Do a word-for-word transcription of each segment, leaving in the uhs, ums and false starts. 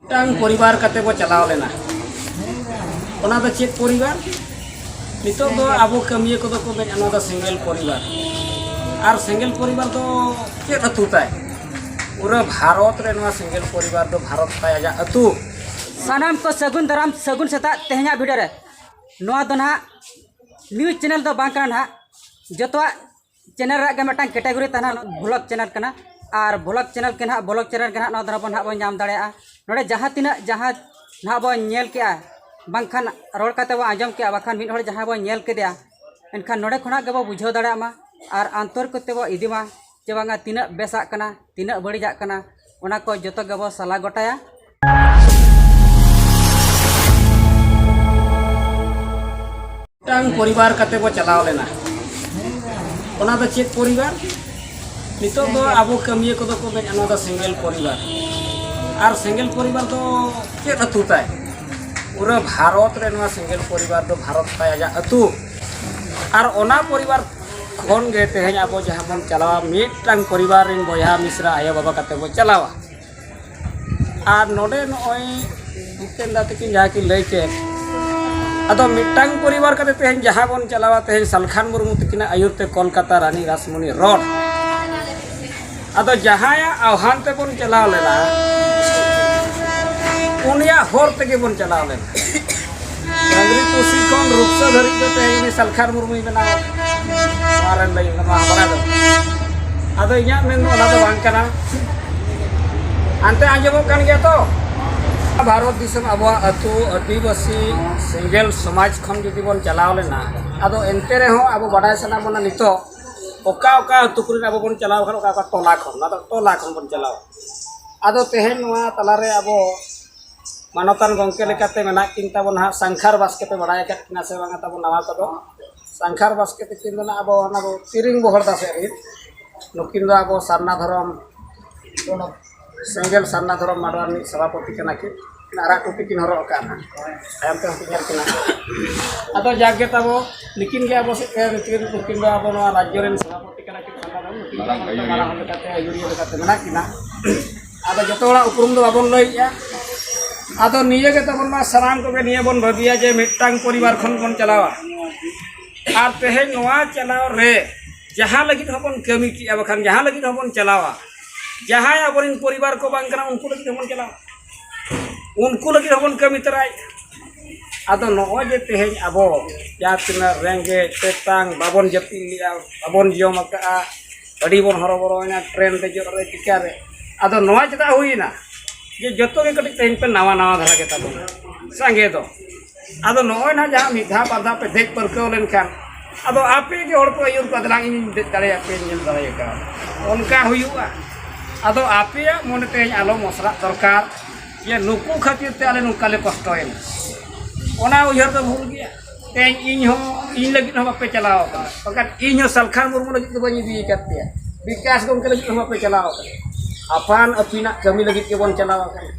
ᱢᱤᱫᱴᱟᱝ ᱯᱚᱨᱤᱵᱟᱨ ᱠᱟᱛᱮ ᱵᱚ ᱪᱟᱞᱟᱣ ᱞᱮᱱᱟ᱾ ᱚᱱᱟ ᱫᱚ ᱪᱮᱫ ᱯᱚᱨᱤᱵᱟᱨ? ᱱᱤᱛᱚᱜ ᱫᱚ ᱟᱵᱚ ᱠᱟᱹᱢᱤᱭᱟᱹ ᱠᱚᱫᱚ ᱠᱚ ᱢᱮᱱᱟ ᱱᱚᱣᱟ ᱫᱚ ᱥᱮᱸᱜᱮᱞ ᱯᱚᱨᱤᱵᱟᱨ᱾ ᱟᱨ ᱥᱮᱸᱜᱮᱞ ᱯᱚᱨᱤᱵᱟᱨ ᱫᱚ ᱪᱮᱫ ᱟᱹᱛᱩ ᱛᱟᱭ? ᱯᱩᱨᱟᱹ ᱵᱷᱟᱨᱚᱛ ᱨᱮ ᱱᱚᱣᱟ ᱥᱮᱸᱜᱮᱞ ᱯᱚᱨᱤᱵᱟᱨ ᱫᱚ ᱵᱷᱟᱨᱚᱛ ᱛᱟᱭ ᱟᱡᱟᱜ ᱟᱹᱛᱩ᱾ ᱥᱟᱱᱟᱢ ᱠᱚ ᱥᱟᱹᱜᱩᱱ ᱫᱟᱨᱟᱢ, ᱥᱟᱹᱜᱩᱱ ᱥᱮᱛᱟᱜ᱾ ᱛᱮᱦᱮᱧᱟᱜ ᱵᱷᱤᱰᱤᱭᱳ ᱨᱮ ᱱᱚᱣᱟ ᱫᱚ ᱱᱟᱦᱟᱜ ᱱᱤᱭᱩᱡᱽ ᱪᱮᱱᱮᱞ ᱫᱚ ᱵᱟᱝ ᱠᱟᱱᱟ ᱱᱟᱦᱟᱜ, ᱡᱚᱛᱚᱣᱟᱜ ᱪᱮᱱᱮᱞ ᱨᱮᱭᱟᱜ ᱜᱮ ᱢᱤᱫᱴᱟᱝ ᱠᱮᱴᱟᱜᱚᱨᱤ ᱛᱟᱦᱮᱱᱟ, ᱵᱷᱞᱚᱜᱽ ᱪᱮᱱᱮᱞ ᱠᱟᱱᱟ᱾ ᱟᱨ ᱵᱷᱞᱚᱜᱽ ᱪᱮᱱᱮᱞ ᱜᱮ ᱱᱟᱦᱟᱜ, ᱵᱷᱞᱚᱜᱽ ᱪᱮᱱᱮᱞ ᱜᱮ ᱱᱟᱦᱟᱜ ᱱᱚᱣᱟ ᱫᱚ ᱱᱟᱦᱟᱜ ᱵᱚᱱ ᱱᱟᱦᱟᱜ ᱵᱚᱱ ᱧᱟᱢ ᱫᱟᱲᱮᱭᱟᱜᱼᱟ᱾ ᱱᱚᱰᱮ ᱡᱟᱦᱟᱸ ᱛᱤᱱᱟᱹᱜ ᱡᱟᱦᱟᱸ ᱱᱟᱦᱟᱜ ᱵᱚᱱ ᱧᱮᱞ ᱠᱮᱜᱼᱟ, ᱵᱟᱝᱠᱷᱟᱱ ᱨᱚᱲ ᱠᱟᱛᱮ ᱵᱚᱱ ᱟᱸᱡᱚᱢ ᱠᱮᱜᱼᱟ, ᱵᱟᱝᱠᱷᱟᱱ ᱢᱤᱫ ᱦᱚᱲ ᱡᱟᱦᱟᱸᱭ ᱵᱚᱱ ᱧᱮᱞ ᱠᱮᱫᱮᱭᱟ, ᱮᱱᱠᱷᱟᱱ ᱱᱚᱰᱮ ᱠᱷᱚᱱᱟᱜ ᱜᱮᱵᱚ ᱵᱩᱡᱷᱟᱹᱣ ᱫᱟᱲᱮᱭᱟᱜ ᱢᱟ ᱟᱨ ᱟᱱᱛᱚᱨ ᱠᱚᱛᱮ ᱵᱚ ᱤᱫᱤ ᱢᱟ ᱡᱮ ᱵᱟᱝᱟ ᱛᱤᱱᱟᱹᱜ ᱵᱮᱥᱟᱜ ᱠᱟᱱᱟ, ᱛᱤᱱᱟᱹᱜ ᱵᱟᱹᱲᱤᱡᱟᱜ ᱠᱟᱱᱟ, ᱚᱱᱟ ᱠᱚ ᱡᱚᱛᱚ ᱜᱮᱵᱚ ᱥᱟᱞᱟ ᱜᱚᱴᱟᱭᱟ᱾ ᱢᱤᱫᱴᱟᱝ ᱯᱚᱨᱤᱵᱟᱨ ᱠᱟᱛᱮ ᱵᱚ ᱪᱟᱞᱟᱣ ᱞᱮᱱᱟ᱾ ᱚᱱᱟ ᱫᱚ ᱪᱮᱫ ᱯᱚᱨᱤᱵᱟᱨ? ᱱᱤᱛᱚᱜ ᱫᱚ ᱟᱵᱚ ᱠᱟᱹᱢᱤᱭᱟᱹ ᱠᱚᱫᱚ ᱠᱚ ᱢᱮᱱᱟ ᱱᱚᱣᱟ ᱫᱚ ᱥᱮᱸᱜᱮᱞ ᱯᱚᱨᱤᱵᱟᱨ᱾ ᱟᱨ ᱥᱮᱸᱜᱮᱞ ᱯᱚᱨᱤᱵᱟᱨ ᱫᱚ ᱪᱮᱫ ᱟᱹᱛᱩ ᱛᱟᱭ? ᱯᱩᱨᱟᱹ ᱵᱷᱟᱨᱚᱛ ᱨᱮ ᱱᱚᱣᱟ ᱥᱮᱸᱜᱮᱞ ᱯᱚᱨᱤᱵᱟᱨ ᱫᱚ ᱵᱷᱟᱨᱚᱛ ᱛᱟᱭ ᱟᱡᱟᱜ ᱟᱹᱛᱩ᱾ ᱟᱨ ᱚᱱᱟ ᱯᱚᱨᱤᱵᱟᱨ ᱠᱷᱚᱱ ᱜᱮ ᱛᱮᱦᱮᱧ ᱟᱵᱚ ᱡᱟᱦᱟᱸ ᱵᱚᱱ ᱪᱟᱞᱟᱣᱟ, ᱢᱤᱫᱴᱟᱝ ᱯᱚᱨᱤᱵᱟᱨ ᱨᱮᱱ ᱵᱚᱭᱦᱟ ᱢᱤᱥᱨᱟ ᱟᱭᱳ ᱵᱟᱵᱟ ᱠᱟᱛᱮ ᱵᱚ ᱪᱟᱞᱟᱣᱟ᱾ ᱟᱨ ᱱᱚᱰᱮ ᱱᱚᱜᱼᱚᱭ ᱡᱤᱛᱮᱱ ᱫᱟ ᱛᱟᱹᱠᱤᱱ ᱡᱟᱦᱟᱸ ᱠᱤᱱ ᱞᱟᱹᱭ ᱠᱮᱫ, ᱟᱫᱚ ᱢᱤᱫᱴᱟᱝ ᱯᱚᱨᱤᱵᱟᱨ ᱠᱟᱛᱮ ᱛᱮᱦᱮᱧ ᱡᱟᱦᱟᱸ ᱵᱚᱱ ᱪᱟᱞᱟᱣᱟ, ᱛᱮᱦᱮᱧ ᱥᱟᱞᱠᱷᱟᱱ ᱢᱩᱨᱢᱩ ᱛᱟᱹᱠᱤᱱᱟᱜ ᱟᱹᱭᱩᱨ ᱛᱮ ᱠᱳᱞᱠᱟᱛᱟ ᱨᱟᱱᱤ ᱨᱟᱥᱢᱚᱱᱤ ᱨᱳᱰ, ᱟᱫᱚ ᱡᱟᱦᱟᱸᱭᱟᱜ ᱟᱦᱣᱟᱱ ᱛᱮᱵᱚᱱ ᱪᱟᱞᱟᱣ ᱞᱮᱱᱟ, ᱩᱱᱤᱭᱟᱜ ᱦᱚᱨ ᱛᱮᱜᱮ ᱵᱚᱱ ᱪᱟᱞᱟᱣ ᱞᱮᱱᱟ᱾ ᱰᱟᱝᱨᱤ ᱯᱩᱥᱤ ᱠᱷᱚᱱ ᱨᱩᱯᱥᱟᱹ ᱫᱷᱟᱹᱨᱤᱡ ᱫᱚ ᱛᱮᱦᱮᱧ ᱩᱱᱤ ᱥᱟᱞᱠᱷᱟᱱ ᱢᱩᱨᱢᱩᱭ ᱵᱮᱱᱟᱣ ᱟᱠᱟᱫᱟ᱾ ᱱᱚᱣᱟ ᱨᱮᱱ ᱞᱟᱹᱭ ᱱᱚᱣᱟ ᱵᱟᱲᱟᱭ ᱫᱚ᱾ ᱟᱫᱚ ᱤᱧᱟᱹᱜ ᱢᱮᱱ ᱫᱚ ᱚᱱᱟ ᱫᱚ ᱵᱟᱝ ᱠᱟᱱᱟ᱾ ᱦᱟᱱᱛᱮ ᱟᱸᱡᱚᱢᱚᱜ ᱠᱟᱱ ᱜᱮᱭᱟ ᱛᱚ? ᱵᱷᱟᱨᱚᱛ ᱫᱤᱥᱚᱢ ᱟᱵᱚᱣᱟᱜ ᱟᱹᱛᱩ ᱟᱹᱫᱤᱵᱟᱹᱥᱤ ᱥᱮᱸᱜᱮᱞ ᱥᱚᱢᱟᱡᱽ ᱠᱷᱚᱱ ᱡᱩᱫᱤ ᱵᱚᱱ ᱪᱟᱞᱟᱣ ᱞᱮᱱᱟ, ᱟᱫᱚ ᱮᱱᱛᱮ ᱨᱮᱦᱚᱸ ᱟᱵᱚ ᱵᱟᱰᱟᱭ ᱥᱟᱱᱟ ᱵᱚᱱᱟ ᱱᱤᱛᱚᱜ ᱚᱠᱟ ᱚᱠᱟ ᱟᱹᱛᱩ ᱠᱚᱨᱮᱱ ᱟᱵᱚ ᱵᱚᱱ ᱪᱟᱞᱟᱣ ᱠᱟᱱᱟ, ᱚᱠᱟ ᱚᱠᱟ ᱴᱚᱞᱟ ᱠᱷᱚᱱ, ᱚᱱᱟ ᱫᱚ ᱴᱚᱞᱟ ᱠᱷᱚᱱ ᱵᱚᱱ ᱪᱟᱞᱟᱣᱟ᱾ ᱟᱫᱚ ᱛᱮᱦᱮᱧ ᱱᱚᱣᱟ ᱛᱟᱞᱟᱨᱮ ᱟᱵᱚ ᱢᱟᱱᱚᱛᱟᱱ ᱜᱚᱢᱠᱮ ᱞᱮᱠᱟᱛᱮ ᱢᱮᱱᱟᱜ ᱠᱤᱱ ᱛᱟᱵᱚᱱᱟ ᱦᱟᱸᱜ, ᱥᱟᱝᱠᱷᱟᱨ ᱵᱟᱥᱠᱮ ᱯᱮ ᱵᱟᱲᱟᱭ ᱟᱠᱟᱫ ᱠᱤᱱᱟ ᱥᱮ ᱵᱟᱝᱟ ᱛᱟᱵᱚᱱ ᱱᱟᱣᱟ ᱠᱚᱫᱚ? ᱥᱟᱝᱠᱷᱟᱨ ᱵᱟᱥᱠᱮ ᱛᱟᱹᱠᱤᱱ ᱫᱚ ᱱᱟᱜ ᱟᱵᱚ ᱚᱱᱟ ᱵᱚ ᱛᱤᱨᱤᱝ ᱵᱚᱦᱚᱲᱫᱟ ᱥᱮᱫ ᱨᱤᱱ᱾ ᱱᱩᱠᱤᱱ ᱫᱚ ᱟᱵᱚ ᱥᱟᱨᱱᱟ ᱫᱷᱚᱨᱚᱢ, ᱥᱮᱸᱜᱮᱞ ᱥᱟᱨᱱᱟ ᱫᱷᱚᱨᱚᱢ ᱢᱟᱰᱣᱟ ᱨᱤᱱᱤᱡ ᱥᱚᱵᱷᱟᱯᱚᱛᱤ ᱠᱟᱱᱟ ᱠᱤᱱ᱾ ᱟᱨᱟᱜ ᱴᱩᱯᱤ ᱠᱤᱱ ᱦᱚᱨᱚᱜ ᱟᱠᱟᱫᱼᱟ ᱱᱟᱜ᱾ ᱛᱟᱭᱚᱢ ᱛᱮᱦᱚᱸ ᱯᱮ ᱧᱮᱞ ᱠᱤᱱᱟ᱾ ᱟᱫᱚ ᱡᱟᱠ ᱜᱮ ᱛᱟᱵᱚ, ᱱᱩᱠᱤᱱ ᱜᱮ ᱟᱵᱚ ᱥᱮᱫ ᱛᱮ, ᱱᱩᱠᱤᱱ, ᱱᱩᱠᱤᱱ ᱫᱚ ᱟᱵᱚ ᱱᱚᱣᱟ ᱨᱟᱡᱽᱡᱚ ᱨᱮᱱ ᱥᱚᱵᱷᱟᱯᱚᱛᱤ ᱠᱟᱱᱟ ᱠᱤᱱ, ᱥᱟᱨᱱᱟ ᱫᱷᱚᱨᱚᱢ, ᱱᱩᱠᱤᱱ ᱫᱚ ᱢᱟᱨᱟᱝ ᱟᱹᱭᱩᱨᱤᱭᱟᱹ᱾ ᱢᱟᱨᱟᱝ ᱟᱹᱭᱩᱨᱤᱭᱟᱹ ᱞᱮᱠᱟᱛᱮ, ᱟᱹᱭᱩᱨᱤᱭᱟᱹ ᱞᱮᱠᱟᱛᱮ ᱢᱮᱱᱟᱜ ᱠᱤᱱᱟ᱾ ᱟᱫᱚ ᱡᱚᱛᱚ ᱦᱚᱲᱟᱜ ᱩᱯᱨᱩᱢ ᱫᱚ ᱵᱟᱵᱚᱱ ᱞᱟᱹᱭᱮᱜᱼᱟ᱾ ᱟᱫᱚ ᱱᱤᱭᱟᱹ ᱜᱮ ᱛᱟᱵᱚᱱ ᱢᱟ, ᱥᱟᱱᱟᱢ ᱠᱚᱜᱮ ᱱᱤᱭᱟᱹ ᱵᱚᱱ ᱵᱷᱟᱹᱵᱤᱭᱟ ᱡᱮ ᱢᱤᱫᱴᱟᱝ ᱯᱚᱨᱤᱵᱟᱨ ᱠᱷᱚᱱ ᱵᱚᱱ ᱪᱟᱞᱟᱣᱟ᱾ ᱟᱨ ᱛᱮᱦᱮᱧ ᱱᱚᱣᱟ ᱪᱟᱞᱟᱣ ᱨᱮ ᱡᱟᱦᱟᱸ ᱞᱟᱹᱜᱤᱫ ᱦᱚᱸᱵᱚᱱ ᱠᱟᱹᱢᱤ ᱠᱮᱜᱼᱟ, ᱵᱟᱠᱷᱟᱱ ᱡᱟᱦᱟᱸ ᱞᱟᱹᱜᱤᱫ ᱦᱚᱸᱵᱚᱱ ᱪᱟᱞᱟᱣᱟ, ᱡᱟᱦᱟᱸᱭ ᱟᱵᱚᱨᱮᱱ ᱯᱚᱨᱤᱵᱟᱨ ᱠᱚ ᱵᱟᱝ ᱠᱟᱱᱟ, ᱩᱱᱠᱩ ᱞᱟᱹᱜᱤᱫ ᱦᱚᱸᱵᱚᱱ ᱪᱟᱞᱟᱣᱟ, ᱩᱱᱠᱩ ᱞᱟᱹᱜᱤᱫ ᱦᱚᱸᱵᱚᱱ ᱠᱟᱹᱢᱤ ᱛᱚᱨᱟᱭ᱾ ᱟᱫᱚ ᱱᱚᱜᱼᱚᱭ ᱡᱮ ᱛᱮᱦᱮᱧ ᱟᱵᱚ ᱡᱟᱦᱟᱸ ᱛᱤᱱᱟᱹᱜ ᱨᱮᱸᱜᱮᱡ ᱛᱮᱛᱟᱝ, ᱵᱟᱵᱚᱱ ᱡᱟᱹᱯᱤᱫ ᱞᱮᱜᱼᱟ, ᱵᱟᱵᱚᱱ ᱡᱚᱢ ᱟᱠᱟᱜᱼᱟ, ᱟᱹᱰᱤ ᱵᱚᱱ ᱦᱚᱨᱚᱵᱚᱨᱚᱭᱮᱱᱟ ᱴᱨᱮᱱ ᱫᱮᱡᱚᱜ ᱨᱮ, ᱪᱤᱠᱟᱹ ᱨᱮ᱾ ᱟᱫᱚ ᱱᱚᱣᱟ ᱪᱮᱫᱟᱜ ᱦᱩᱭᱮᱱᱟ ᱡᱮ ᱡᱚᱛᱚ ᱜᱮ ᱠᱟᱹᱴᱤᱡ ᱛᱮᱦᱮᱧ ᱯᱮ ᱱᱟᱣᱟ ᱱᱟᱣᱟ ᱫᱷᱟᱨᱟ ᱜᱮ ᱛᱟᱵᱚᱱᱟ ᱥᱟᱸᱜᱮ ᱫᱚ? ᱟᱫᱚ ᱱᱚᱜᱼᱚᱭ ᱱᱟᱦᱟᱜ ᱡᱟᱦᱟᱸ ᱢᱤᱫ ᱫᱷᱟᱣ ᱵᱟᱨ ᱫᱷᱟᱣ ᱯᱮ ᱫᱮᱡ ᱯᱟᱹᱨᱠᱟᱹᱣ ᱞᱮᱱᱠᱷᱟᱱ, ᱟᱫᱚ ᱟᱯᱮ ᱜᱮ ᱦᱚᱲ ᱠᱚ ᱟᱹᱭᱩᱨ ᱠᱚᱣᱟ, ᱫᱮᱞᱟᱝ ᱤᱧᱤᱧ ᱫᱮᱡ ᱫᱟᱲᱮᱭᱟᱯᱮᱭᱟ, ᱧᱮᱞ ᱫᱟᱲᱮᱭᱟᱠᱟᱫ, ᱚᱱᱠᱟ ᱦᱩᱭᱩᱜᱼᱟ᱾ ᱟᱫᱚ ᱟᱯᱮᱭᱟᱜ ᱢᱚᱱᱮ ᱛᱮᱦᱮᱧ ᱟᱞᱚ ᱢᱚᱥᱨᱟᱜ ᱫᱚᱨᱠᱟᱨ ᱡᱮ ᱱᱩᱠᱩ ᱠᱷᱟᱹᱛᱤᱨ ᱛᱮ ᱟᱞᱮ ᱱᱚᱝᱠᱟ ᱞᱮ ᱠᱚᱥᱴᱚᱭᱮᱱᱟ, ᱚᱱᱟ ᱩᱭᱦᱟᱹᱨ ᱫᱚ ᱵᱷᱩᱞ ᱜᱮᱭᱟ᱾ ᱛᱮᱦᱮᱧ ᱤᱧ ᱦᱚᱸ ᱤᱧ ᱞᱟᱹᱜᱤᱫ ᱦᱚᱸ ᱵᱟᱯᱮ ᱪᱟᱞᱟᱣ ᱟᱠᱟᱱᱟ, ᱵᱟᱠᱷᱟᱱ ᱤᱧ ᱦᱚᱸ ᱥᱟᱞᱠᱷᱟᱱ ᱢᱩᱨᱢᱩ ᱞᱟᱹᱜᱤᱫ ᱫᱚ ᱵᱟᱹᱧ ᱤᱫᱤ ᱟᱠᱟᱫ ᱯᱮᱭᱟ, ᱵᱤᱠᱟᱥ ᱜᱚᱢᱠᱮ ᱞᱟᱹᱜᱤᱫ ᱦᱚᱸ ᱵᱟᱯᱮ ᱪᱟᱞᱟᱣ ᱟᱠᱟᱱᱟ᱾ ᱟᱯᱟᱱ ᱟᱹᱯᱤᱱᱟᱜ ᱠᱟᱹᱢᱤ ᱞᱟᱹᱜᱤᱫ ᱜᱮᱵᱚᱱ ᱪᱟᱞᱟᱣ ᱟᱠᱟᱱᱟ᱾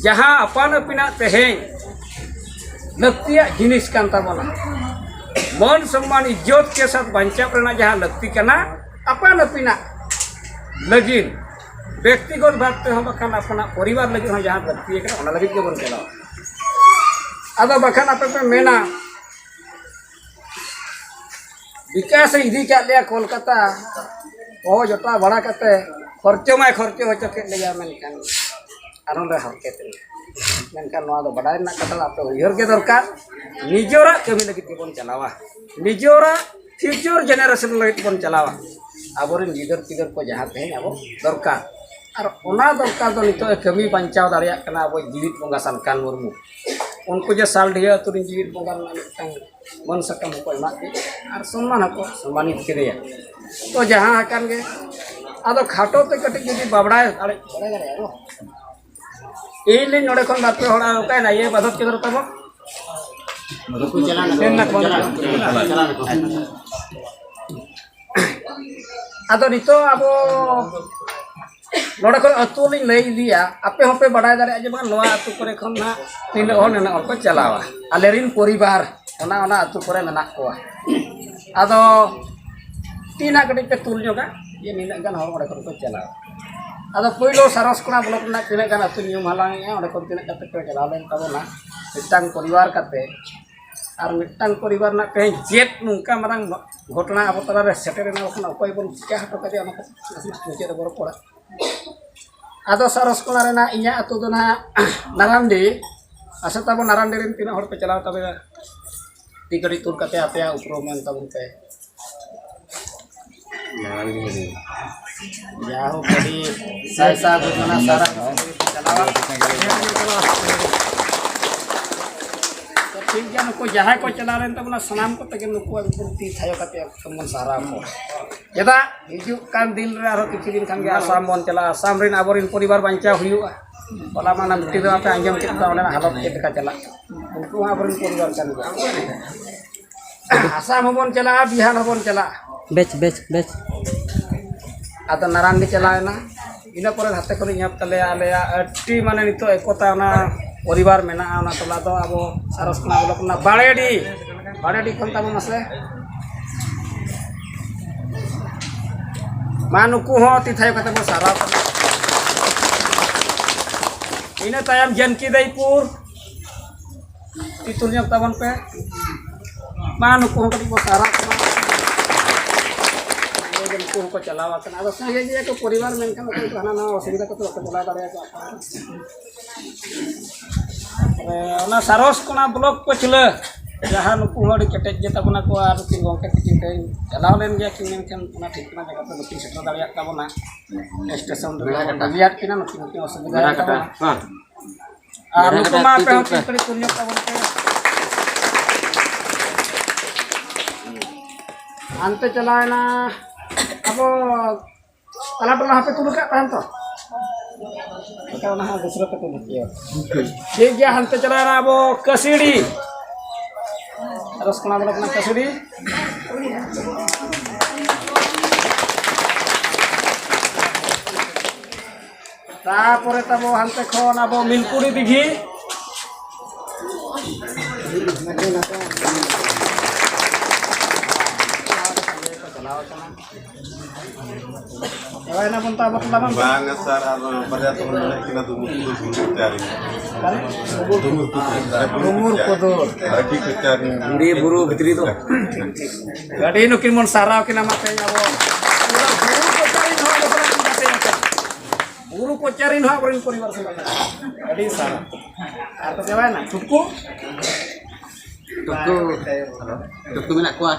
ᱡᱟᱦᱟᱸ ᱟᱯᱟᱱ ᱟᱹᱯᱤᱱᱟᱜ ᱛᱮᱦᱮᱧ ᱞᱟᱹᱠᱛᱤᱭᱟᱜ ᱡᱤᱱᱤᱥ ᱠᱟᱱ ᱛᱟᱵᱚᱱᱟ, ᱢᱟᱹᱱ ᱥᱚᱱᱢᱟᱱ ᱤᱡᱽᱡᱚᱛ ᱠᱮ ᱥᱟᱛ ᱵᱟᱧᱪᱟᱣ ᱨᱮᱱᱟᱜ ᱡᱟᱦᱟᱸ ᱞᱟᱹᱠᱛᱤ ᱠᱟᱱᱟ, ᱟᱯᱟᱱ ᱟᱹᱯᱤᱱᱟᱜ ᱞᱟᱹᱜᱤᱫ, ᱵᱮᱠᱛᱤᱜᱚᱛ ᱵᱷᱟᱵᱽ ᱛᱮᱦᱚᱸ ᱵᱟᱠᱷᱟᱱ ᱟᱯᱱᱟᱜ ᱯᱚᱨᱤᱵᱟᱨ ᱞᱟᱹᱜᱤᱫ ᱦᱚᱸ ᱡᱟᱦᱟᱸ ᱞᱟᱹᱠᱛᱤ ᱠᱟᱱᱟ, ᱚᱱᱟ ᱞᱟᱹᱜᱤᱫ ᱜᱮᱵᱚᱱ ᱪᱟᱞᱟᱣᱟ᱾ ᱟᱫᱚ ᱵᱟᱠᱷᱟᱱ ᱟᱯᱮ ᱯᱮ ᱢᱮᱱᱟ, ᱵᱤᱠᱟᱥᱮ ᱤᱫᱤ ᱠᱟᱜ ᱞᱮᱭᱟ ᱠᱳᱞᱠᱟᱛᱟ, ᱦᱚᱦᱚ ᱡᱚᱴᱟᱣ ᱵᱟᱲᱟ ᱠᱟᱛᱮ ᱠᱷᱚᱨᱪᱚ ᱢᱟᱭ ᱠᱷᱚᱨᱪᱚ ᱦᱚᱪᱚ ᱠᱮᱫ ᱞᱮᱭᱟ, ᱢᱮᱱᱠᱷᱟᱱ ᱟᱨ ᱱᱚᱰᱮ ᱦᱟᱨᱠᱮᱛ ᱨᱮ, ᱢᱮᱱᱠᱷᱟᱱ ᱱᱚᱣᱟ ᱫᱚ ᱵᱟᱰᱟᱭ ᱨᱮᱱᱟᱜ ᱠᱟᱛᱷᱟ ᱫᱚ ᱟᱯᱮ ᱩᱭᱦᱟᱹᱨ ᱜᱮ ᱫᱚᱨᱠᱟᱨ᱾ ᱱᱤᱡᱚᱨᱟᱜ ᱠᱟᱹᱢᱤ ᱞᱟᱹᱜᱤᱫ ᱜᱮᱵᱚᱱ ᱪᱟᱞᱟᱣᱟ, ᱱᱤᱡᱚᱨᱟᱜ future generation ᱞᱟᱹᱜᱤᱫ ᱵᱚᱱ ᱪᱟᱞᱟᱣᱟ᱾ ᱟᱵᱚᱨᱮᱱ ᱜᱤᱫᱟᱹᱨ ᱯᱤᱫᱟᱹᱨ ᱠᱚ ᱡᱟᱦᱟᱸ ᱛᱮᱦᱮᱧ ᱟᱵᱚ ᱫᱚᱨᱠᱟᱨ, ᱟᱨ ᱚᱱᱟ ᱫᱚᱨᱠᱟᱨ ᱫᱚ ᱱᱤᱛᱚᱜ ᱮ ᱠᱟᱹᱢᱤ ᱵᱟᱧᱪᱟᱣ ᱫᱟᱲᱮᱭᱟᱜ ᱠᱟᱱᱟ ᱟᱵᱚ ᱡᱤᱣᱤᱫ ᱵᱚᱸᱜᱟ ᱥᱟᱞᱠᱷᱟᱱ ᱢᱩᱨᱢᱩ᱾ ᱩᱱᱠᱩ ᱡᱮ ᱥᱟᱞᱰᱤᱦᱟᱹ ᱟᱹᱛᱩ ᱨᱮᱱ ᱡᱤᱣᱤᱫ ᱵᱚᱸᱜᱟ ᱨᱮᱱᱟᱜ ᱢᱤᱫᱴᱟᱝ ᱢᱟᱹᱱ ᱥᱟᱠᱟᱢ ᱦᱚᱸᱠᱚ ᱮᱢᱟᱫ ᱜᱮ ᱟᱨ ᱥᱚᱱᱢᱟᱱ ᱦᱚᱸᱠᱚ ᱥᱚᱱᱢᱟᱱᱤᱛ ᱠᱮᱫᱮᱭᱟ᱾ ᱛᱚ ᱡᱟᱦᱟᱸ ᱟᱠᱟᱱ ᱜᱮ, ᱟᱫᱚ ᱠᱷᱟᱴᱚ ᱛᱮ ᱠᱟᱹᱴᱤᱡ ᱡᱩᱫᱤ ᱵᱟᱵᱲᱟᱭ ᱫᱟᱲᱮ, ᱵᱟᱲᱟᱭ ᱫᱟᱲᱮᱭᱟᱜᱼᱟ ᱵᱚ᱾ ᱤᱧ ᱞᱤᱧ ᱱᱚᱰᱮ ᱠᱷᱚᱱ ᱵᱟᱨ ᱯᱮ ᱦᱚᱲ ᱚᱠᱟᱭᱮᱱᱟ? ᱤᱭᱟᱹ ᱢᱟᱫᱷᱚᱵ ᱪᱚᱸᱫᱽᱨᱚ ᱛᱟᱵᱚ᱾ ᱟᱫᱚ ᱱᱤᱛᱚᱜ ᱟᱵᱚ ᱱᱚᱰᱮ ᱠᱷᱚᱱ ᱟᱹᱛᱩ ᱞᱤᱧ ᱞᱟᱹᱭ ᱤᱫᱤᱭᱟ, ᱟᱯᱮ ᱦᱚᱸᱯᱮ ᱵᱟᱰᱟᱭ ᱫᱟᱲᱮᱭᱟᱜᱼᱟ ᱡᱮ ᱵᱟᱝ ᱱᱚᱣᱟ ᱟᱹᱛᱩ ᱠᱚᱨᱮ ᱠᱷᱚᱱ ᱱᱟᱦᱟᱜ ᱱᱤᱱᱟᱹᱜ ᱦᱚᱲ ᱱᱤᱱᱟᱹᱜ ᱦᱚᱲ ᱠᱚ ᱪᱟᱞᱟᱣᱟ᱾ ᱟᱞᱮ ᱨᱮᱱ ᱯᱚᱨᱤᱵᱟᱨ ᱚᱱᱟ, ᱚᱱᱟ ᱟᱹᱛᱩ ᱠᱚᱨᱮ ᱢᱮᱱᱟᱜ ᱠᱚᱣᱟ᱾ ᱟᱫᱚ ᱛᱤ ᱱᱟᱜ ᱠᱟᱹᱴᱤᱡ ᱯᱮ ᱛᱩᱞ ᱧᱚᱜᱟ ᱡᱮ ᱱᱤᱱᱟᱹᱜ ᱜᱟᱱ ᱦᱚᱲ ᱚᱸᱰᱮ ᱠᱷᱚᱱ ᱠᱚ ᱪᱟᱞᱟᱣᱟ᱾ ᱟᱫᱚ ᱯᱳᱭᱞᱳ ᱥᱟᱨᱚᱥ ᱠᱚᱲᱟ ᱵᱞᱚᱠ ᱨᱮᱱᱟᱜ ᱛᱤᱱᱟᱹᱜ ᱜᱟᱱ ᱟᱹᱛᱩ ᱧᱩᱢ ᱦᱟᱞᱟᱝ ᱮᱜᱼᱟ, ᱚᱸᱰᱮ ᱠᱷᱚᱱ ᱛᱤᱱᱟᱹᱜ ᱠᱟᱛᱮ ᱯᱮ ᱪᱟᱞᱟᱣ ᱞᱮᱱ ᱛᱟᱵᱚᱱᱟ ᱢᱤᱫᱴᱟᱝ ᱯᱚᱨᱤᱵᱟᱨ ᱠᱟᱛᱮ, ᱟᱨ ᱢᱤᱫᱴᱟᱝ ᱯᱚᱨᱤᱵᱟᱨ ᱨᱮᱱᱟᱜ ᱛᱮᱦᱮᱧ ᱪᱮᱫ ᱱᱚᱝᱠᱟ ᱢᱟᱨᱟᱝ ᱜᱷᱚᱴᱚᱱᱟ ᱟᱵᱚ ᱛᱟᱞᱟᱨᱮ ᱥᱮᱴᱮᱨ ᱮᱱᱟ, ᱵᱟᱠᱷᱟᱱ ᱚᱠᱚᱭ ᱵᱚᱱ ᱪᱤᱠᱟ ᱦᱚᱴᱚ ᱠᱟᱫᱮᱭᱟ, ᱚᱱᱟ ᱠᱚ ᱱᱟᱥᱮᱱᱟᱜ ᱢᱩᱪᱟᱹᱫ ᱨᱮᱵᱚ ᱨᱚᱯᱚᱲᱟ᱾ ᱟᱫᱚ ᱥᱟᱨᱚᱥ ᱠᱚᱲᱟ ᱨᱮᱱᱟᱜ ᱤᱧᱟᱹᱜ ᱟᱹᱛᱩ ᱫᱚ ᱱᱟᱦᱟᱜ ᱱᱟᱨᱟᱱᱰᱤ, ᱟᱪᱪᱷᱟ, ᱛᱟᱵᱚ ᱱᱟᱨᱟᱱᱰᱤ ᱨᱮᱱ ᱛᱤᱱᱟᱹᱜ ᱦᱚᱲ ᱯᱮ ᱪᱟᱞᱟᱣ ᱛᱟᱵᱮᱱᱟ? ᱛᱤ ᱠᱟᱹᱴᱤᱡ ᱛᱩᱞ ᱠᱟᱛᱮ ᱟᱯᱮᱭᱟᱜ ᱩᱯᱨᱩᱢ ᱢᱮᱱ ᱛᱟᱵᱚᱱ ᱯᱮ᱾ ᱡᱟᱭᱦᱳᱠ, ᱟᱹᱰᱤ ᱥᱟᱭ ᱥᱟᱭ ᱜᱩᱱ ᱢᱟᱱᱟ ᱥᱟᱨᱦᱟᱣ ᱪᱟᱞᱟᱣᱟ᱾ ᱴᱷᱤᱠ ᱜᱮᱭᱟ, ᱱᱩᱠᱩ ᱡᱟᱦᱟᱸᱭ ᱠᱚ ᱪᱟᱞᱟᱣ ᱞᱮᱱ ᱛᱟᱵᱚᱱᱟ, ᱥᱟᱱᱟᱢ ᱠᱚᱛᱮ ᱜᱮ ᱱᱩᱠᱩᱣᱟᱜ ᱧᱩᱛᱩᱢ ᱛᱤ ᱛᱷᱟᱭᱚ ᱠᱟᱛᱮ ᱮᱠᱫᱚᱢ ᱵᱚᱱ ᱥᱟᱨᱦᱟᱣ ᱠᱚᱣᱟ᱾ ᱪᱮᱫᱟᱜ ᱦᱤᱡᱩᱜ ᱠᱟᱱ ᱫᱤᱱ ᱨᱮ ᱟᱨᱦᱚᱸ ᱠᱤᱪᱷᱩ ᱫᱤᱱ ᱠᱷᱟᱱ ᱜᱮ ᱟᱥᱟᱢ ᱵᱚᱱ ᱪᱟᱞᱟᱜᱼᱟ, ᱟᱥᱟᱢ ᱨᱮᱱ ᱟᱵᱚᱨᱮᱱ ᱯᱚᱨᱤᱵᱟᱨ ᱵᱟᱧᱪᱟᱣ ᱦᱩᱭᱩᱜᱼᱟ᱾ ᱦᱚᱞᱟ ᱢᱟ ᱚᱱᱟ ᱞᱩᱴᱤ ᱫᱚ ᱟᱯᱮ ᱟᱸᱡᱚᱢ ᱠᱮᱫ ᱠᱚᱣᱟ, ᱚᱸᱰᱮᱱᱟᱜ ᱦᱟᱞᱚᱛ ᱪᱮᱫ ᱞᱮᱠᱟ ᱪᱟᱞᱟᱜ ᱠᱟᱱᱟ᱾ ᱩᱱᱠᱩ ᱦᱚᱸ ᱟᱵᱚᱨᱮᱱ ᱯᱚᱨᱤᱵᱟᱨ ᱠᱟᱱ ᱜᱮᱭᱟ᱾ ᱟᱥᱟᱢ ᱦᱚᱸᱵᱚᱱ ᱪᱟᱞᱟᱜᱼᱟ, ᱵᱤᱦᱟᱨ ᱦᱚᱸᱵᱚᱱ ᱪᱟᱞᱟᱜᱼᱟ᱾ ᱵᱮᱪ, ᱵᱮᱪ, ᱵᱮᱪ᱾ ᱟᱫᱚ ᱱᱟᱨᱟᱱᱰᱤ ᱪᱟᱞᱟᱣᱮᱱᱟ, ᱤᱱᱟᱹ ᱯᱚᱨᱮ ᱦᱟᱱᱛᱮ ᱠᱷᱚᱱ ᱤᱧ ᱧᱟᱢ ᱛᱟᱞᱮᱭᱟ ᱟᱞᱮᱭᱟᱜ ᱟᱹᱰᱤ, ᱢᱟᱱᱮ, ᱱᱤᱛᱚᱜ ᱮᱠᱚᱛᱟ ᱚᱱᱟ ᱯᱚᱨᱤᱵᱟᱨ ᱢᱮᱱᱟᱜᱼᱟ, ᱚᱱᱟ ᱴᱚᱞᱟ ᱫᱚ ᱟᱵᱚ ᱥᱟᱨᱚᱥ ᱠᱷᱚᱱᱟᱜ ᱵᱞᱚᱠ ᱨᱮᱱᱟᱜ ᱵᱟᱲᱮᱰᱤ, ᱵᱟᱲᱮᱰᱤ ᱠᱷᱚᱱ ᱛᱟᱵᱚᱱ ᱢᱟᱥᱮ᱾ ᱢᱟ, ᱱᱩᱠᱩ ᱦᱚᱸ ᱛᱤ ᱛᱷᱟᱭᱚ ᱠᱟᱛᱮ ᱵᱚᱱ ᱥᱟᱨᱦᱟᱣ ᱠᱚᱣᱟ᱾ ᱤᱱᱟᱹ ᱛᱟᱭᱚᱢ ᱡᱟᱱᱠᱤ ᱫᱟᱭᱯᱩᱨ, ᱛᱤ ᱛᱩᱞ ᱧᱚᱜ ᱛᱟᱵᱚᱱ ᱯᱮ᱾ ᱢᱟ, ᱱᱩᱠᱩ ᱦᱚᱸ ᱠᱟᱹᱴᱤᱡ ᱵᱚᱱ ᱥᱟᱨᱦᱟᱣ ᱠᱚᱣᱟ᱾ ᱱᱩᱠᱩ ᱦᱚᱸᱠᱚ ᱪᱟᱞᱟᱣ ᱟᱠᱟᱱᱟ᱾ ᱟᱫᱚ ᱥᱟᱸᱜᱮ ᱜᱮᱭᱟ ᱠᱚ ᱯᱚᱨᱤᱵᱟᱨ, ᱢᱮᱱᱠᱷᱟᱱ ᱚᱠᱚᱭ ᱠᱚ ᱦᱟᱱᱟ ᱱᱟᱣᱟ ᱚᱥᱩᱵᱤᱫᱷᱟ ᱠᱚᱛᱮ ᱵᱟᱠᱚ ᱪᱟᱞᱟᱣ ᱫᱟᱲᱮᱭᱟᱜᱼᱟ᱾ ᱚᱱᱟ ᱥᱟᱨᱚᱥ ᱠᱚᱲᱟ ᱵᱞᱚᱠ ᱯᱟᱹᱪᱷᱞᱟᱹ, ᱡᱟᱦᱟᱸ ᱱᱩᱠᱩ ᱦᱚᱸ ᱟᱹᱰᱤ ᱠᱮᱴᱮᱡ ᱜᱮ ᱛᱟᱵᱚᱱᱟ ᱠᱚ, ᱟᱨ ᱱᱩᱠᱤᱱ ᱜᱚᱢᱠᱮ ᱛᱟᱹᱠᱤᱱ ᱴᱷᱮᱱ ᱪᱟᱞᱟᱣ ᱞᱮᱱ ᱜᱮᱭᱟ ᱠᱤᱱ, ᱢᱮᱱᱠᱷᱟᱱ ᱚᱱᱟ ᱴᱷᱤᱠᱟᱹᱱᱟ ᱡᱟᱭᱜᱟ ᱛᱮ ᱵᱟᱹᱠᱤᱱ ᱥᱮᱴᱮᱨ ᱫᱟᱲᱮᱭᱟᱜ ᱛᱟᱵᱚᱱᱟ᱾ ᱥᱴᱮᱥᱚᱱ ᱨᱮ ᱵᱟᱹᱜᱤᱭᱟᱫ ᱠᱤᱱᱟ, ᱱᱩᱠᱤᱱ ᱱᱩᱠᱤᱱ ᱚᱥᱩᱵᱤᱫᱷᱟ ᱛᱟᱵᱚᱱᱟ᱾ ᱟᱨ ᱱᱩᱠᱩ ᱢᱟ ᱟᱯᱮ ᱦᱚᱸ ᱛᱤ ᱠᱟᱹᱴᱤᱡ ᱠᱩᱞ ᱧᱚᱜ ᱛᱟᱵᱚᱱ ᱯᱮ᱾ ᱦᱟᱱᱛᱮ ᱪᱟᱞᱟᱣᱮᱱᱟ ᱟᱵᱚ ᱛᱟᱞᱟ ᱴᱚᱞᱟ ᱦᱟᱯᱮ ᱛᱩᱞ ᱟᱠᱟᱫ ᱛᱟᱦᱮᱱ ᱛᱚ᱾ ᱮᱱᱠᱷᱟᱱ ᱚᱱᱟ ᱦᱚᱸ ᱫᱩᱥᱨᱟᱹ ᱠᱟᱛᱮ ᱵᱷᱟᱹᱜᱤᱭᱟ᱾ ᱴᱷᱤᱠ ᱜᱮᱭᱟ, ᱦᱟᱱᱛᱮ ᱪᱟᱞᱟᱣᱮᱱᱟ ᱟᱵᱚ ᱠᱟᱹᱥᱤᱲᱤ᱾ ᱨᱚᱥᱠᱚᱱᱟ ᱵᱞᱚᱠ ᱨᱮᱱᱟᱜ ᱠᱟᱹᱥᱤᱲᱤ᱾ ᱛᱟᱯᱚᱨᱮ ᱛᱟᱵᱚ ᱦᱟᱱᱛᱮ ᱠᱷᱚᱱ ᱟᱵᱚ ᱢᱤᱞᱠᱩᱲᱤ ᱫᱤᱜᱷᱤ᱾ ᱪᱟᱵᱟᱭᱮᱱᱟ ᱵᱚᱱ ᱛᱚ ᱟᱵᱚ ᱴᱚᱞᱟ ᱵᱟᱝ? ᱵᱟᱝ ᱥᱟᱨ, ᱟᱨ ᱵᱟᱨᱭᱟ ᱛᱚᱵᱚᱱ ᱢᱮᱱᱟᱜ ᱠᱤᱱᱟ ᱫᱩᱢᱩᱨ ᱠᱚᱫᱚ ᱫᱩᱢᱩᱨ ᱠᱚ ᱪᱟᱨ ᱤᱧ᱾ ᱚᱠᱟᱨᱮ? ᱫᱩᱢᱩᱨ ᱠᱚ ᱪᱟᱨ᱾ ᱫᱩᱢᱩᱨ ᱠᱚᱫᱚ᱾ ᱟᱹᱰᱤ ᱠᱚ ᱪᱟᱨ ᱤᱧ᱾ ᱵᱤᱨ ᱵᱩᱨᱩ ᱵᱷᱤᱛᱨᱤ ᱫᱚ᱾ ᱟᱹᱰᱤ ᱱᱩᱠᱤᱱ ᱵᱚᱱ ᱥᱟᱨᱦᱟᱣ ᱠᱤᱱᱟ ᱢᱟ ᱛᱮᱦᱮᱧ ᱟᱵᱚ᱾ ᱯᱩᱨᱟᱹ ᱵᱩᱨᱩ ᱠᱚ ᱪᱟᱨ ᱤᱧ ᱦᱚᱲ ᱫᱚ ᱵᱚᱱ ᱜᱟᱛᱮ ᱟᱠᱟᱱ᱾ ᱵᱩᱨᱩ ᱠᱚ ᱪᱟᱨ ᱤᱧ ᱦᱚᱸ ᱟᱵᱚᱨᱮᱱ ᱯᱚᱨᱤᱵᱟᱨ ᱥᱟᱞᱟᱜ᱾ ᱟᱹᱰᱤ ᱥᱟᱨᱦᱟᱣ᱾ ᱟᱨ ᱠᱚ ᱪᱟᱵᱟᱭᱮᱱᱟ? ᱴᱩᱠᱩ? ᱴᱩᱠᱩ, ᱴᱩᱠᱩ ᱢᱮᱱᱟᱜ ᱠᱚᱣᱟ᱾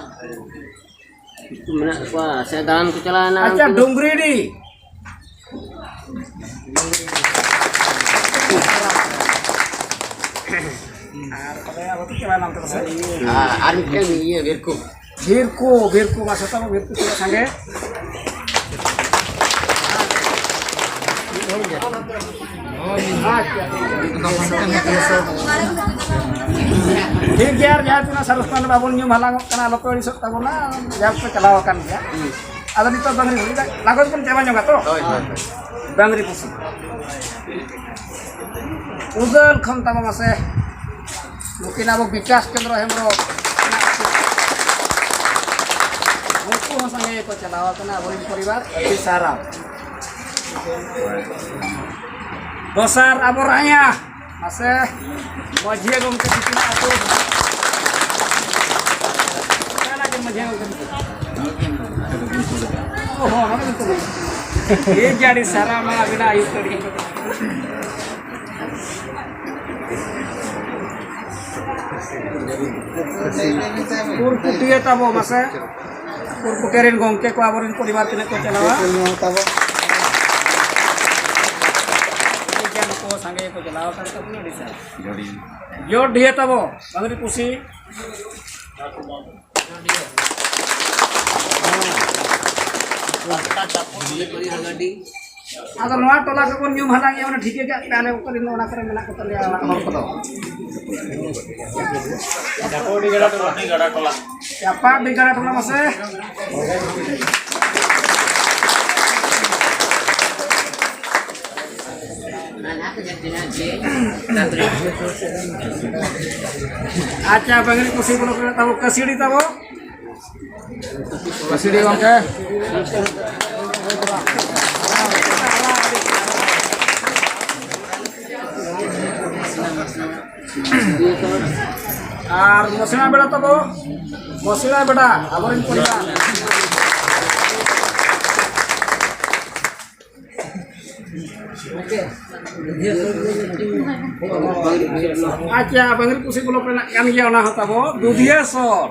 ᱢᱮᱱᱟᱜ ᱠᱚᱣᱟ ᱥᱮ ᱫᱟᱬᱟᱱ ᱠᱚ ᱪᱟᱞᱟᱣᱮᱱᱟ ᱟᱪᱪᱷᱟ, ᱩᱱᱠᱩ ᱫᱚ? ᱰᱩᱝᱜᱽᱨᱤᱰᱤ᱾ ᱟᱨ ᱛᱚᱵᱮ ᱟᱵᱚ ᱫᱚ ᱪᱟᱞᱟᱣᱮᱱᱟ ᱚᱱᱛᱮ ᱯᱟᱥᱮ? ᱟᱨ, ᱟᱨ ᱢᱤᱫᱴᱮᱱ ᱤᱭᱟᱹ ᱵᱤᱨᱠᱩ᱾ ᱵᱤᱨᱠᱩ, ᱵᱤᱨᱠᱩ ᱢᱟ ᱥᱮᱛᱟ ᱠᱚ ᱵᱤᱨᱠᱩ ᱛᱤᱱᱟᱹᱜ ᱥᱟᱸᱜᱮ᱾ ᱴᱷᱤᱠ ᱜᱮᱭᱟ, ᱟᱨ ᱡᱟᱦᱟᱸ ᱛᱤᱱᱟᱹᱜ ᱥᱟᱨᱚᱥ ᱠᱷᱚᱱ ᱵᱟᱵᱚᱱ ᱧᱩᱢ ᱦᱟᱞᱟᱝᱚᱜ ᱠᱟᱱᱟ, ᱟᱞᱚ ᱯᱮ ᱟᱹᱲᱤᱥᱚᱜ ᱛᱟᱵᱚᱱᱟ, ᱡᱟᱦᱟᱸ ᱯᱮ ᱪᱟᱞᱟᱣ ᱟᱠᱟᱱ ᱜᱮᱭᱟ᱾ ᱟᱫᱚ ᱱᱤᱛᱚᱜ ᱰᱟᱝᱨᱤ ᱦᱩᱭ ᱞᱟᱜᱚᱡ ᱵᱚᱱ ᱪᱟᱵᱟ ᱧᱚᱜᱟ ᱛᱚ? ᱦᱳᱭ, ᱦᱳᱭ᱾ ᱰᱟᱝᱨᱤ ᱯᱩᱥᱤ᱾ ᱩᱫᱟᱹᱞ ᱠᱷᱚᱱ ᱛᱟᱵᱚ ᱢᱟᱥᱮ᱾ ᱱᱩᱠᱤᱱ ᱟᱵᱚ ᱵᱤᱠᱟᱥ ᱪᱚᱸᱫᱽᱨᱚ ᱦᱮᱢᱵᱨᱚᱢ᱾ ᱩᱱᱠᱩ ᱦᱚᱸ ᱥᱟᱸᱜᱮ ᱜᱮᱠᱚ ᱪᱟᱞᱟᱣ ᱟᱠᱟᱱᱟ, ᱟᱵᱚᱨᱮᱱ ᱯᱚᱨᱤᱵᱟᱨ᱾ ᱟᱹᱰᱤ ᱥᱟᱨᱦᱟᱣ᱾ ᱫᱚᱥᱟᱨ ᱟᱵᱚ ᱨᱟᱭᱟ᱾ ᱢᱟᱥᱮ, ᱢᱟᱹᱡᱷᱤ ᱜᱚᱢᱠᱮ ᱛᱤᱠᱤᱱᱟᱜ ᱟᱹᱛᱩ᱾ ᱚᱠᱟᱱᱟᱜ ᱜᱮ ᱢᱟᱹᱡᱷᱤ ᱜᱚᱢᱠᱮ ᱛᱤᱠᱤᱱ? ᱚ ᱦᱚᱸ, ᱱᱚᱰᱮ ᱜᱮ ᱛᱚᱵᱮ᱾ ᱴᱷᱤᱠ ᱜᱮᱭᱟ, ᱟᱹᱰᱤ ᱥᱟᱨᱦᱟᱣ ᱢᱟ ᱟᱹᱵᱤᱱᱟᱜ ᱟᱹᱭᱩᱨ ᱛᱮ᱾ ᱯᱩᱨᱠᱩᱴᱤᱭᱟᱹ ᱛᱟᱵᱚ ᱢᱟᱥᱮ᱾ ᱯᱩᱨᱠᱩᱴᱤᱭᱟᱹ ᱨᱮᱱ ᱜᱚᱢᱠᱮ ᱠᱚ ᱟᱵᱚᱨᱮᱱ ᱯᱚᱨᱤᱵᱟᱨ ᱛᱤᱱᱟᱹᱜ ᱠᱚ ᱪᱟᱞᱟᱣᱟ? ᱱᱚᱣᱟ ᱛᱟᱵᱚ᱾ ᱴᱷᱤᱠ ᱜᱮᱭᱟ, ᱱᱩᱠᱩ ᱦᱚᱸ ᱥᱟᱸᱜᱮ ᱜᱮᱠᱚ ᱪᱟᱞᱟᱣ ᱟᱠᱟᱱ ᱛᱟᱵᱚᱱᱟ, ᱟᱹᱰᱤ ᱥᱟᱨᱦᱟᱣ᱾ ᱡᱚᱰᱤᱭᱟᱹ ᱛᱟᱵᱚ, ᱰᱟᱝᱨᱤ ᱯᱩᱥᱤ᱾ ᱟᱫᱚ ᱱᱚᱣᱟ ᱴᱚᱞᱟ ᱠᱚᱵᱚᱱ ᱧᱩᱢ ᱦᱟᱞᱟᱝ ᱮᱫᱟ, ᱚᱱᱟ ᱴᱷᱤᱠᱟᱹ ᱠᱟᱜ ᱯᱮ, ᱟᱞᱮ ᱠᱚᱨᱮᱱ ᱫᱚ ᱚᱱᱟ ᱠᱚᱨᱮ ᱢᱮᱱᱟᱜ ᱠᱚ ᱛᱟᱞᱮᱭᱟ ᱚᱲᱟᱜ ᱦᱚᱲ ᱠᱚᱫᱚ᱾ ᱪᱟᱯᱟᱰᱤ ᱜᱟᱰᱟ ᱴᱚᱞᱟ᱾ ᱪᱟᱯᱟᱰᱤ ᱜᱟᱰᱟ ᱴᱚᱞᱟ ᱢᱟᱥᱮ᱾ ᱟᱪᱪᱷᱟ, ᱵᱟᱝᱨᱤ ᱯᱩᱥᱤ ᱵᱞᱚᱠ ᱨᱮ ᱛᱟᱵᱚ ᱠᱟᱹᱥᱤᱲᱤ ᱛᱟᱵᱚ᱾ ᱢᱟᱹᱥᱤᱰᱤ ᱜᱚᱢᱠᱮ᱾ ᱟᱨ ᱢᱚᱥᱤᱱᱟ ᱵᱮᱰᱟ ᱛᱟᱵᱚ, ᱢᱚᱥᱤᱱᱟ ᱵᱮᱰᱟ, ᱟᱵᱚᱨᱮᱱ ᱯᱚᱨᱤᱵᱟᱨ᱾ ᱟᱪᱪᱷᱟ, ᱵᱟᱝᱨᱤ ᱯᱩᱥᱤ ᱵᱞᱚᱠ ᱨᱮᱱᱟᱜ ᱠᱟᱱ ᱜᱮᱭᱟ ᱚᱱᱟ ᱦᱚᱸ ᱛᱟᱵᱚ, ᱫᱩᱫᱷᱤᱭᱟᱹ ᱥᱚᱨ᱾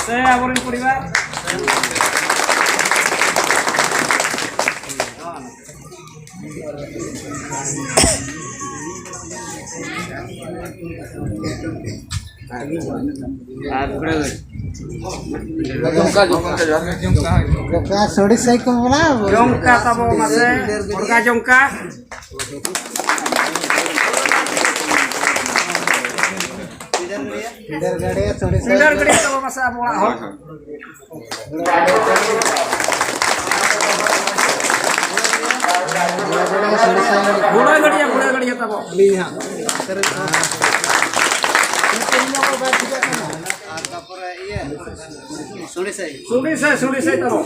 ᱥᱮ ᱟᱵᱚᱨᱮᱱ ᱯᱚᱨᱤᱵᱟᱨ᱾ ᱟᱨ ᱡᱚᱝᱠᱟ, ᱡᱚᱝᱠᱟ, ᱡᱚᱝᱠᱟ᱾ ᱡᱚᱝᱠᱟ ᱥᱚᱲᱤ ᱥᱟᱹᱭ ᱠᱚ ᱵᱚᱞᱟ᱾ ᱡᱚᱝᱠᱟ ᱛᱟᱵᱚ ᱢᱟᱥᱮ, ᱢᱩᱨᱜᱟ ᱡᱚᱝᱠᱟ᱾ ᱯᱤᱰᱟᱨ ᱜᱟᱹᱰᱤᱭᱟᱹ ᱥᱚᱲᱤ ᱥᱟᱹᱭ᱾ ᱯᱤᱰᱟᱨ ᱜᱟᱹᱰᱤᱭᱟᱹ ᱛᱟᱵᱚ ᱢᱟᱥᱮ ᱟᱵᱚ ᱚᱲᱟᱜ ᱦᱚᱲ᱾ ᱜᱷᱳᱲᱟ ᱜᱟᱹᱰᱤᱭᱟᱹ, ᱜᱷᱳᱲᱟ ᱜᱟᱹᱰᱤᱭᱟᱹ ᱛᱟᱵᱚ᱾ ᱟᱹᱞᱤᱧ ᱦᱟᱸᱜ᱾ ᱟᱨ ᱛᱟᱯᱚᱨᱮ ᱤᱭᱟᱹ, ᱥᱩᱲᱤ ᱥᱟᱹᱭ᱾ ᱥᱩᱲᱤ ᱥᱟᱹᱭ, ᱥᱩᱲᱤ ᱥᱟᱹᱭ ᱛᱟᱵᱚ᱾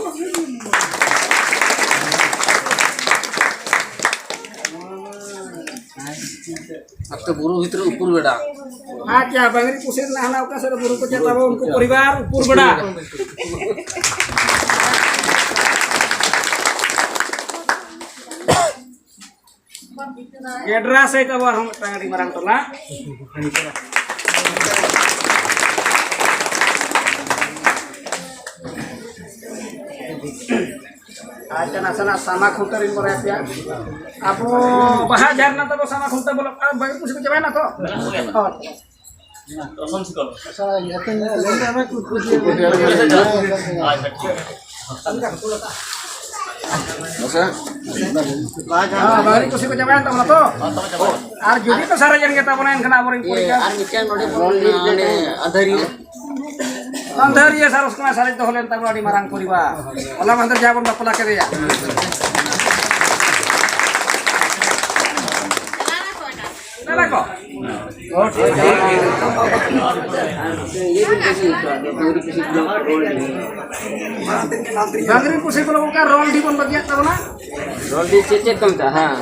ᱟᱯᱮ ᱵᱩᱨᱩ ᱵᱷᱤᱛᱨᱤ ᱩᱯᱩᱨ ᱵᱮᱰᱟ᱾ ᱟᱪᱪᱷᱟ, ᱵᱟᱝᱨᱤ ᱯᱩᱥᱤ ᱨᱮᱱᱟᱜ ᱦᱟᱱᱟ ᱚᱠᱟ ᱥᱮᱫ ᱨᱮ ᱵᱩᱨᱩ ᱠᱚ ᱪᱮᱫ ᱛᱟᱵᱚ, ᱩᱱᱠᱩ ᱯᱚᱨᱤᱵᱟᱨ ᱩᱯᱩᱨ ᱵᱮᱰᱟ᱾ ᱜᱮᱰᱨᱟ ᱥᱮᱫ ᱛᱟᱵᱚ ᱟᱨᱦᱚᱸ ᱢᱤᱫᱴᱟᱝ ᱟᱹᱰᱤ ᱢᱟᱨᱟᱝ ᱴᱚᱞᱟ᱾ ᱟᱪᱪᱷᱟ, ᱱᱟᱥᱮᱱᱟᱜ ᱥᱟᱢᱟ ᱠᱷᱩᱱᱴᱟᱹᱣ ᱞᱤᱧ ᱵᱟᱲᱟᱭ ᱯᱮᱭᱟ᱾ ᱟᱵᱚ ᱵᱟᱦᱟ ᱡᱷᱟᱨᱱᱟ ᱛᱟᱵᱚ ᱥᱟᱢᱟ ᱠᱷᱩᱱᱴᱟᱹᱣ ᱵᱚᱞᱚ, ᱟᱨ ᱵᱟᱹᱭ ᱠᱩᱥᱤ ᱠᱚ ᱪᱟᱵᱟᱭᱮᱱᱟ ᱛᱚ? ᱦᱳᱭ᱾ ᱟᱪᱪᱷᱟ, ᱧᱩᱛᱩᱢ ᱞᱟᱹᱭ ᱢᱮ, ᱠᱩ-, ᱠᱩ-, ᱠᱩ-, ᱟᱪᱪᱷᱟ, ᱴᱷᱤᱠ ᱜᱮᱭᱟ᱾ ᱢᱟᱥᱮ᱾ ᱦᱮᱸ, ᱵᱟᱹᱭᱨᱤ ᱠᱩᱥᱤ ᱠᱚ ᱪᱟᱵᱟᱭᱮᱱ ᱛᱟᱵᱚᱱᱟ ᱛᱚ? ᱟᱨ ᱡᱩᱫᱤ ᱯᱮ ᱥᱟᱨᱮᱡ ᱮᱱ ᱜᱮ ᱛᱟᱵᱚᱱᱟ, ᱮᱱᱠᱷᱟᱱ ᱟᱵᱚᱨᱮᱱ ᱤᱭᱟᱹ, ᱯᱚᱨᱤᱵᱟᱨ᱾ ᱟᱨ ᱢᱤᱫᱴᱟᱝ ᱱᱚᱰᱮ ᱵᱚᱱ, ᱱᱚᱰᱮ ᱟᱹᱫᱷᱟᱹᱨᱤᱭᱟᱹ᱾ ᱟᱹᱫᱷᱟᱹᱨᱤᱭᱟᱹ ᱥᱟᱨᱚᱥ ᱠᱚ ᱥᱟᱨᱮᱡ ᱫᱚᱦᱚ ᱞᱮᱱ ᱛᱟᱵᱚᱱᱟ, ᱟᱹᱰᱤ ᱢᱟᱨᱟᱝ ᱯᱚᱨᱤᱵᱟᱨ᱾ ᱦᱚᱞᱟ ᱢᱟᱦᱫᱮᱨ ᱡᱟᱦᱟᱸ ᱵᱚᱱ ᱵᱟᱯᱞᱟ ᱠᱮᱫᱮᱭᱟ᱾ ᱵᱟᱝᱨᱤ ᱯᱩᱥᱤ ᱠᱚ ᱞᱟᱹᱜᱤᱫ ᱨᱚᱞ ᱰᱤ ᱵᱚᱱ ᱵᱟᱹᱜᱤᱭᱟᱜ ᱛᱟᱵᱚᱱᱟ᱾ ᱨᱚᱞ ᱰᱤ ᱪᱮᱫ ᱪᱮᱫ ᱠᱚ ᱢᱮᱛᱟᱜᱼᱟ? ᱦᱮᱸ᱾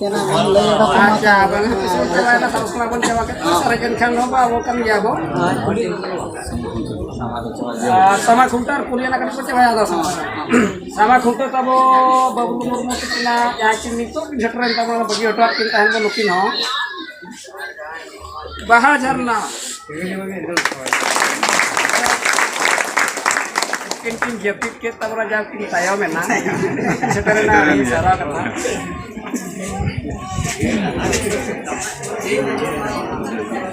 ᱟᱪᱪᱷᱟ, ᱵᱟᱝ ᱦᱟᱸᱜ, ᱛᱤᱥ ᱵᱚᱱ ᱪᱟᱵᱟᱭᱮᱱᱟ, ᱛᱟᱵᱚ ᱥᱟᱞᱟ ᱵᱚᱱ ᱪᱟᱵᱟ ᱠᱮᱫ ᱠᱚᱣᱟ, ᱥᱟᱨᱮᱡ ᱮᱱᱠᱷᱟᱱ ᱫᱚ ᱵᱟᱵᱚ ᱠᱟᱹᱢᱤᱭᱟᱵᱚ᱾ ᱟᱨ ᱥᱟᱢᱟ ᱠᱷᱩᱱᱴᱟᱹᱣ ᱟᱨ ᱠᱩᱞᱤᱭᱟᱱᱟ ᱠᱟᱹᱴᱤᱡ ᱵᱚᱱ ᱪᱟᱵᱟᱭᱟ, ᱟᱫᱚ ᱥᱟᱢᱟ᱾ ᱥᱟᱢᱟ ᱠᱷᱩᱱᱴᱟᱹᱣ ᱛᱟᱵᱚ ᱵᱟᱹᱵᱞᱩ ᱢᱩᱨᱢᱩ ᱛᱟᱹᱠᱤᱱᱟᱜ ᱡᱟᱦᱟᱸ ᱠᱤᱱ ᱱᱤᱛᱚᱜ ᱠᱤᱱ ᱥᱮᱴᱮᱨᱮᱱ ᱛᱟᱵᱚᱱᱟ, ᱵᱟᱹᱜᱤ ᱦᱚᱴᱚᱣᱟᱜ ᱠᱤᱱ ᱛᱟᱦᱮᱱ ᱵᱚᱱ ᱱᱩᱠᱤᱱ ᱦᱚᱸ᱾ ᱵᱟᱦᱟ ᱡᱷᱟᱨᱱᱟ᱾ ᱩᱱᱠᱤᱱ ᱠᱤᱱ ᱡᱟᱹᱯᱤᱫ ᱠᱮᱫ ᱛᱟᱵᱚᱱᱟ, ᱡᱟ ᱠᱤᱱ ᱛᱟᱭᱚᱢ ᱮᱱᱟ᱾ ᱥᱮᱴᱮᱨ ᱮᱱᱟ ᱟᱹᱰᱤ ᱥᱟᱨᱦᱟᱣ ᱠᱟᱛᱷᱟ᱾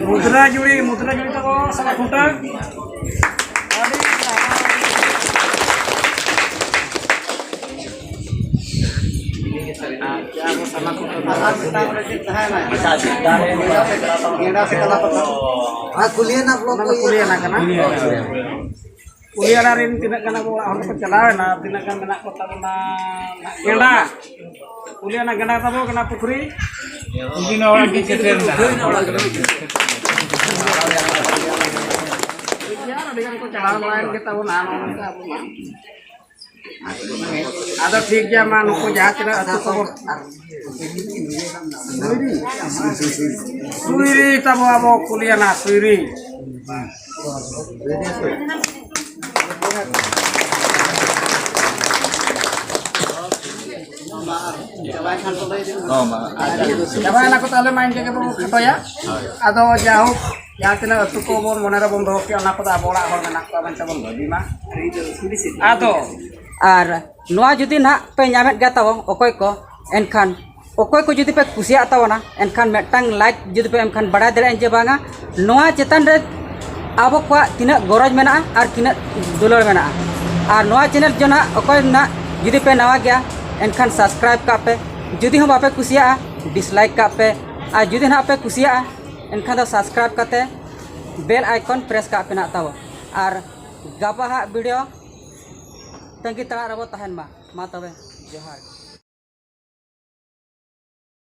ᱢᱩᱫᱽᱨᱟ ᱡᱩᱲᱤ, ᱢᱩᱫᱽᱨᱟ ᱡᱩᱲᱤ ᱛᱟᱵᱚ ᱥᱟᱞᱟ ᱠᱷᱩᱱᱴᱟᱹᱣ᱾ ᱟᱹᱰᱤ ᱥᱟᱨᱦᱟᱣ᱾ ᱟᱨ ᱠᱩᱞᱤᱭᱟᱱᱟ ᱵᱞᱚᱠ ᱚᱱᱟ ᱫᱚ ᱠᱚ ᱤᱭᱟᱹ ᱠᱩᱞᱤᱭᱟᱱᱟ ᱠᱟᱱᱟ᱾ ᱠᱩᱞᱤᱭᱟᱱᱟ ᱨᱮᱱ ᱛᱤᱱᱟᱹᱜ ᱜᱟᱱ ᱟᱵᱚ ᱚᱲᱟᱜ ᱦᱚᱲ ᱠᱚ ᱪᱟᱞᱟᱣ ᱮᱱᱟ, ᱛᱤᱱᱟᱹᱜ ᱜᱟᱱ ᱢᱮᱱᱟᱜ ᱠᱚ ᱛᱟᱵᱚᱱᱟ ᱜᱮᱰᱟ? ᱠᱩᱞᱤᱭᱟᱱᱟ ᱜᱮᱰᱟ ᱛᱟᱵᱚ, ᱜᱮᱰᱟ ᱯᱩᱠᱷᱨᱤ᱾ ᱩᱱᱠᱤᱱ ᱦᱚᱲ ᱠᱤᱱ ᱥᱮᱴᱮᱨ ᱮᱱᱟ᱾ ᱴᱷᱤᱠ ᱜᱮᱭᱟ, ᱟᱹᱰᱤ ᱜᱟᱱ ᱠᱚ ᱪᱟᱞᱟᱣ ᱵᱟᱲᱟᱭᱮᱱ ᱜᱮ ᱛᱟᱵᱚᱱᱟ, ᱱᱚᱜᱼᱚ ᱱᱚᱝᱠᱟ ᱟᱵᱚ ᱢᱟ᱾ ᱟᱫᱚ ᱴᱷᱤᱠ ᱜᱮᱭᱟ, ᱢᱟ ᱱᱩᱠᱩ ᱡᱟᱦᱟᱸ ᱛᱤᱱᱟᱹᱜ ᱟᱹᱛᱩ ᱠᱚᱵᱚᱱ ᱥᱩᱭᱨᱤ ᱛᱟᱵᱚ, ᱟᱵᱚ ᱠᱩᱞᱤᱭᱟᱱᱟ ᱥᱩᱭᱨᱤ᱾ ᱪᱟᱵᱟᱭᱮᱱᱟ ᱠᱚ, ᱛᱟᱦᱞᱮ ᱢᱟ ᱤᱱᱠᱟᱹ ᱜᱮᱵᱚᱱ ᱠᱷᱟᱴᱚᱭᱟ᱾ ᱟᱫᱚ ᱡᱟᱭᱦᱳᱠ, ᱡᱟᱦᱟᱸ ᱛᱤᱱᱟᱹᱜ ᱟᱹᱛᱩ ᱠᱚᱵᱚᱱ ᱢᱚᱱᱮ ᱨᱮᱵᱚᱱ ᱫᱚᱦᱚ ᱠᱮᱜᱼᱟ, ᱚᱱᱟ ᱠᱚᱫᱚ ᱟᱵᱚ ᱚᱲᱟᱜ ᱦᱚᱲ ᱢᱮᱱᱟᱜ ᱠᱚᱣᱟ ᱢᱮᱱᱛᱮ ᱵᱚᱱ ᱵᱷᱟᱹᱵᱤ ᱢᱟ᱾ ᱟᱫᱚ ᱟᱨ ᱱᱚᱣᱟ ᱡᱩᱫᱤ ᱱᱟᱦᱟᱜ ᱯᱮ ᱧᱟᱢᱮᱫ ᱜᱮᱭᱟ ᱛᱟᱵᱚ ᱚᱠᱚᱭ ᱠᱚ, ᱮᱱᱠᱷᱟᱱ ᱚᱠᱚᱭ ᱠᱚ ᱡᱩᱫᱤ ᱯᱮ ᱠᱩᱥᱤᱭᱟᱜ ᱛᱟᱵᱚᱱᱟ, ᱮᱱᱠᱷᱟᱱ ᱢᱤᱫᱴᱟᱝ ᱞᱟᱭᱤᱠ ᱡᱩᱫᱤ ᱯᱮ ᱮᱢ ᱠᱷᱟᱱ ᱵᱟᱲᱟᱭ ᱫᱟᱲᱮᱭᱟᱜᱼᱟ ᱡᱮ ᱵᱟᱝᱟ, ᱱᱚᱣᱟ ᱪᱮᱛᱟᱱ ᱨᱮ ᱟᱵᱚ ᱠᱚᱣᱟᱜ ᱛᱤᱱᱟᱹᱜ ᱜᱚᱨᱚᱡᱽ ᱢᱮᱱᱟᱜᱼᱟ ᱟᱨ ᱛᱤᱱᱟᱹᱜ ᱫᱩᱞᱟᱹᱲ ᱢᱮᱱᱟᱜᱼᱟ᱾ ᱟᱨ ᱱᱚᱣᱟ ᱪᱮᱱᱮᱞ ᱡᱚ ᱱᱟᱦᱟᱜ ᱚᱠᱚᱭ ᱱᱟᱦᱟᱜ ᱡᱩᱫᱤ ᱯᱮ ᱱᱟᱣᱟ ᱜᱮᱭᱟ, ᱮᱱᱠᱷᱟᱱ ᱥᱟᱵᱥᱠᱨᱟᱭᱤᱵᱽ ᱠᱟᱜ ᱯᱮ᱾ ᱡᱩᱫᱤ ᱦᱚᱸ ᱵᱟᱯᱮ ᱠᱩᱥᱤᱭᱟᱜᱼᱟ, ᱰᱤᱥᱞᱟᱭᱤᱠ ᱠᱟᱜ ᱯᱮ᱾ ᱟᱨ ᱡᱩᱫᱤ ᱱᱟᱦᱟᱜ ᱯᱮ ᱠᱩᱥᱤᱭᱟᱜᱼᱟ, ᱮᱱᱠᱷᱟᱱ ᱫᱚ ᱥᱟᱵᱥᱠᱨᱟᱭᱤᱵᱽ ᱠᱟᱛᱮ ᱵᱮᱞ ᱟᱭᱠᱚᱱ ᱯᱨᱮᱥ ᱠᱟᱜ ᱯᱮ ᱱᱟᱦᱟᱜ ᱛᱟᱵᱚ᱾ ᱟᱨ ᱜᱟᱯᱟ ᱦᱟᱸᱜ ᱵᱷᱤᱰᱤᱭᱳ ᱛᱟᱺᱜᱤ ᱛᱟᱲᱟᱜ ᱨᱮᱵᱚ ᱛᱟᱦᱮᱱ ᱢᱟ᱾ ᱢᱟ ᱛᱚᱵᱮ, ᱡᱚᱦᱟᱨ᱾